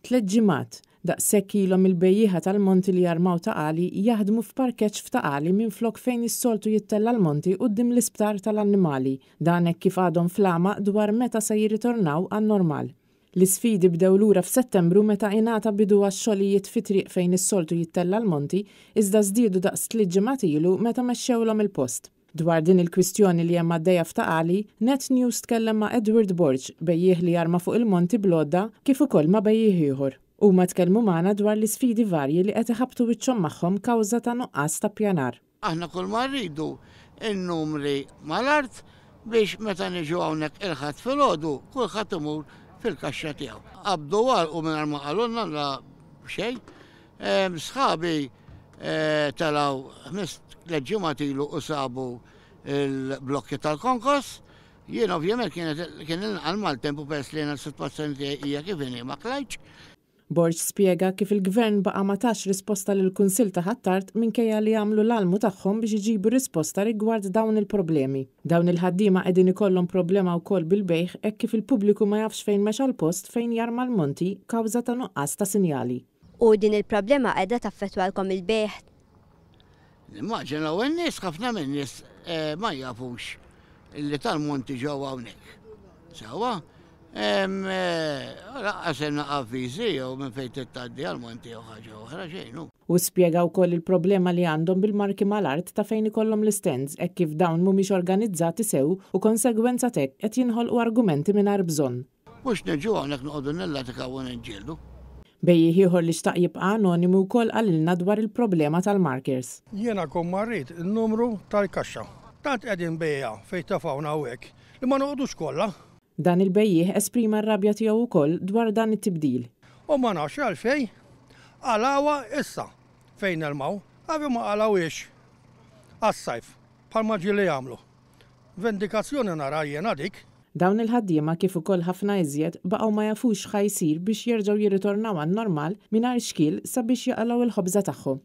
Tliet ġimgħat, daqshekk ilhom il-bejjiegħa tal-monti li jarmaw Ta' Qali jaħdmu f'parkeġġ f'Ta' Qali minflok fejn is-soltu jittella' l-monti quddiem l-isptar tal-annimali. Dan hekk kif għadhom fl-għama dwar meta se jirritornaw għan-normal. L-isfidi bdew lura f'Settembru meta ingħata bidu għax-xogħlijiet fi triq fejn is-soltu jittella' l-monti iżda żdiedu daqs tliet ġimgħat ilu meta mexxewlhom il-post. Dwar din il-kwistjoni li hemm għaddejja f'Ta' Qali, Net News tkellem ma' Edward Borg, bejjiegħ li jarma fuq il-monti bl-għodda, kif ukoll ma' bejjiegħ ieħor. Huma tkellmu magħna dwar l-isfidi varji li qed iħabbtu wiċċhom magħhom kawża ta' nuqqas ta' ppjanar. Aħna kull ma rridu n-numri mal-art biex meta niġu hawnhekk il-Ħadd filgħodu kulħadd imur fil-kaxxa tiegħu. Qabdu u għalqu mingħajr ma qalulna la xejn. Sħabi telgħu tliet ġimgħat ilu u sabu l-blokki tal-konkos. Jien ovvjament kien ilna mal-temp u peress li jiena s-sitwazzjoni tiegħi hija kif inhi ma qlajtx. Borg spjega kif il-Gvern baqa' ma tax risposta lill-Kunsill ta' Ħ'Attard minkejja li għamlu l-almu tagħhom biex iġibu risposta rigward dawn il-problemi. Dawn il-ħaddiema qegħdin ikollhom problema wkoll bil-bejgħ hekk kif il-pubbliku ma jafx fejn mexa l-post fejn jarma l-monti kawża ta' nuqqas ta' sinjali. U din il-problema qiegħda taffettwalkom il-bejgħ? Nimmaġina u n-nies, ħafna min-nies ma jafux li tal-monti ġew hawnhekk. Sewwa? Laqqas hemm avviżi jew minn fejn trid tgħaddi għall-monti jew ħaġa oħra xejn hu. Hu spjega wkoll il-problema li għandhom bil-marki mal-art ta' fejn ikollhom l-istands hekk kif dawn mhumiex organizzati sew u konsegwenza t'hekk qed jinħolqu argumenti mingħajr bżonn. Mhux niġu hawnhekk noqogħdu nillatikaw u niġġieldu. Bejjiegħ ieħor li xtaq jibqa' anonimu wkoll qalilna dwar il-problema tal-markers. Jiena kull ma rrid in-numru tal-kaxxa. Tant qegħdin bejgħa fejn tefgħuna hawnhekk li ma noqogħdux kollha. Dan il-bejjiegħ esprima r-rabja tiegħu wkoll dwar dan it-tibdil. U ma nafx għalfejn qalgħuha issa fejn nelmaw, għalfejn ma qalgħuhiex għas-sajf bħalma ġieli jagħmlu. Vendikazzjoni nara jiena dik. Dawn il-ħaddiema kif ukoll ħafna iżjed baqgħu ma jafux x'ħa jsir biex jerġgħu jirritornaw għan-normal mingħajr xkiel sabiex jaqalgħu l-ħobża tagħhom.